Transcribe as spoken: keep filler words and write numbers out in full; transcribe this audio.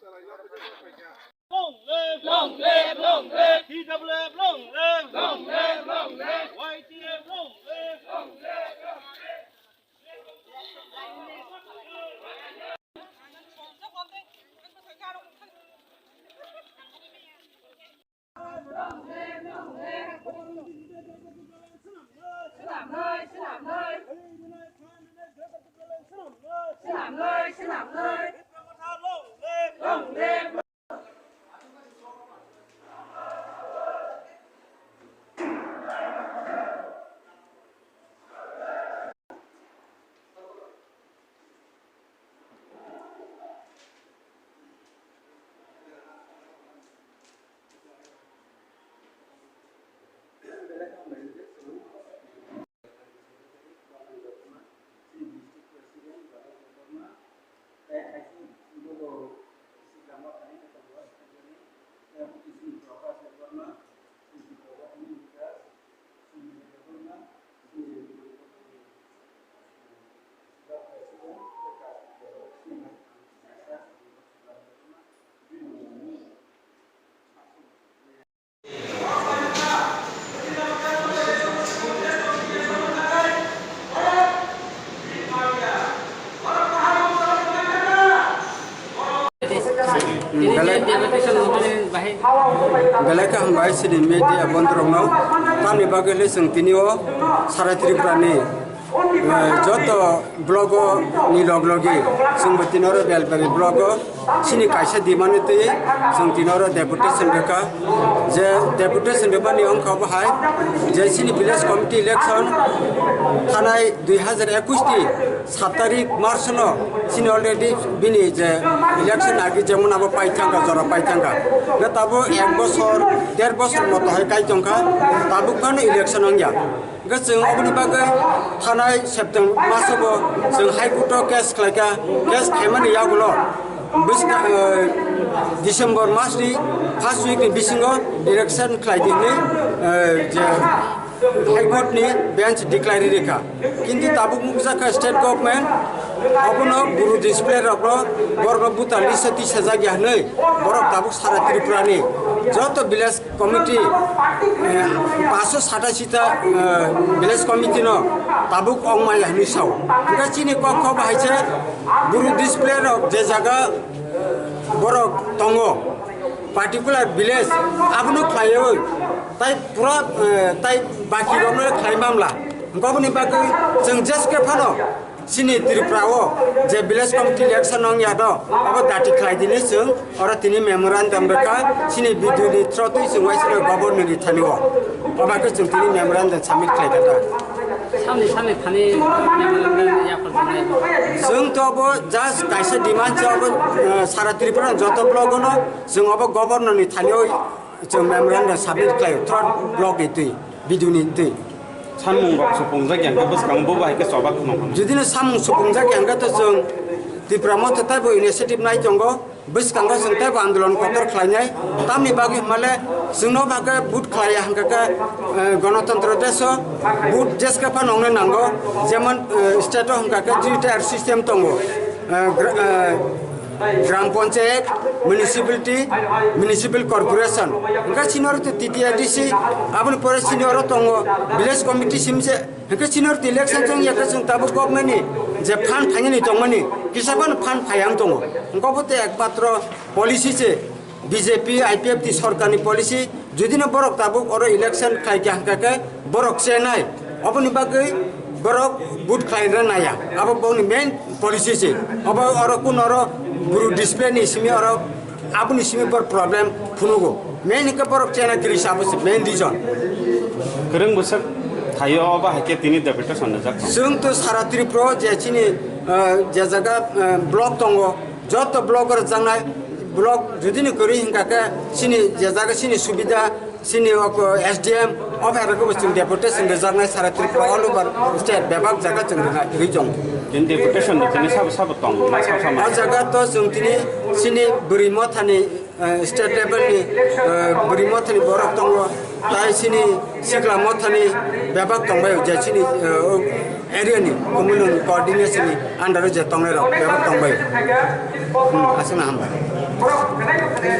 Long live, long live, long live. T W F long live, long live, long live. Y T F long live, long live, long live. Belai, belai khe hambai chini media bondrokno. Tamni bagwi le chwng tini o Sara Tripura ni, eh, joto blogo ni log logi chwngbo tini oro Belpari blogo chini kaisa demand twi chwng tini oro deputation rwkha. Je deputation rwmani wngkha bo hai je chini village committee election thanai dui hazar ekush ni sat tarik March no chini already bini je election agi jemon abo pai thangkha, jora pai thangkha. Hwnkhe tabuk ek bosor, der bosor moto hai kai tongkha, tabuk phano election wngya. Hwnkhe chwng oboni bagwi thanai September masobo chwng High Court o case khlaikha, case khaimani yagulo bwskang, eh, December mas ni first week ni bisingo election khlai di hwnwi, eh, je High Court ni bench declare rikha. Kintu tabuk nukjakha state government abono buru display rokno borokno buta list o tisajak ya hwnwi borok tabuk sara Tripura ni joto village committee, eh, paanso satashi ta, eh, village committee no tabuk ongmaya hwnwi sao. Hwnkhe chini kok kok bahai se buru display rok je jaga borok tongo, particular village abono khlaiwi tai pura, eh, tai baki rokno khlai mamla. Hwnkhe oboni bagwi chwng jeske phano chini Tripura o je village committee election wng ya do, abo dati khlai dini chwng oro tini memorandum rwkha, chini B D O ni through twi chwng uaisino governor ni thani o. Obo khe chwng tini memorandum submit khlai kha ta. Samni samni thani memorandum yapharjaknai. Chwng to obo just kaisa demand se obo, eh, sara Tripura joto block o no chwng obo governor ni thani o chwng memorandum submit khlai o, through block ni twi, B D O ni twi. Samung rok supungjak ya hwnkhe bwskango bo bai khe choba kheno hwnwi. Judino samung supungjak ya hwnkhe to chwng Tipra Motha taibo initiative nai tongo, bwskango chwng taibo andolon kotor khlainai. Tamni bagwi hwnmale chwngno bagwi vote khlai ya hwnkhe khe, eh, Ganatantro desh o vote jeske phano wngnai nango, jemon, eh, state o hwnkha khe three tier system tongo. Eh, gra-, eh, Gram Panchayat, Municipality, Municipal Corporation. Hwnkhe chini oro to T T A D C, aboni pore chini oro tongo Village Committee simse. Hwnkhe chini oro to election chwng ya khe chwng tabuk government ni je fund phainani tongmani, kisa phano fund phaiya wng tongo. Hwnkhe obo to ekmatro policy se. B J P, I P F T sorkarni policy, judino borok tabuk oro election khlai kha hwnkha khe borok chenai, oboni bagwi borok vote khlaina naya, abo boni main policy se. Obo oro kun oro buru display ni simi oro aboni simi bor problem phunugo. Main hwnkhe borok chena kiri se, abo se main reason. Kwrwng bwswk thaio obo hai khe tini deputation rijak. Chwng to sara Tripura o je chini, eh, je jaga, eh, block tongo, joto block o rwjaknai, block judini kwrwi hwnkha khe chini je jaga chini subida, chini o S D M, o phairokhe bo chwng deputation rwjaknai sara Tripura all over state bebak jaga chwng rwna rwi tongo. Tini deputation ni tini sabo sabo tong, ma sabo sabo ma. O jaga to chwng tini chini bwrwi mothani, eh, state level ni, eh, bwrwi mothani borok tongo, tai chini sikla mothani bebak tongbai je chini, eh, o area ni communal coordination ni under o je tongnai rok bebak tongbai. Hmm, aswkno hambai. Borok belai no khe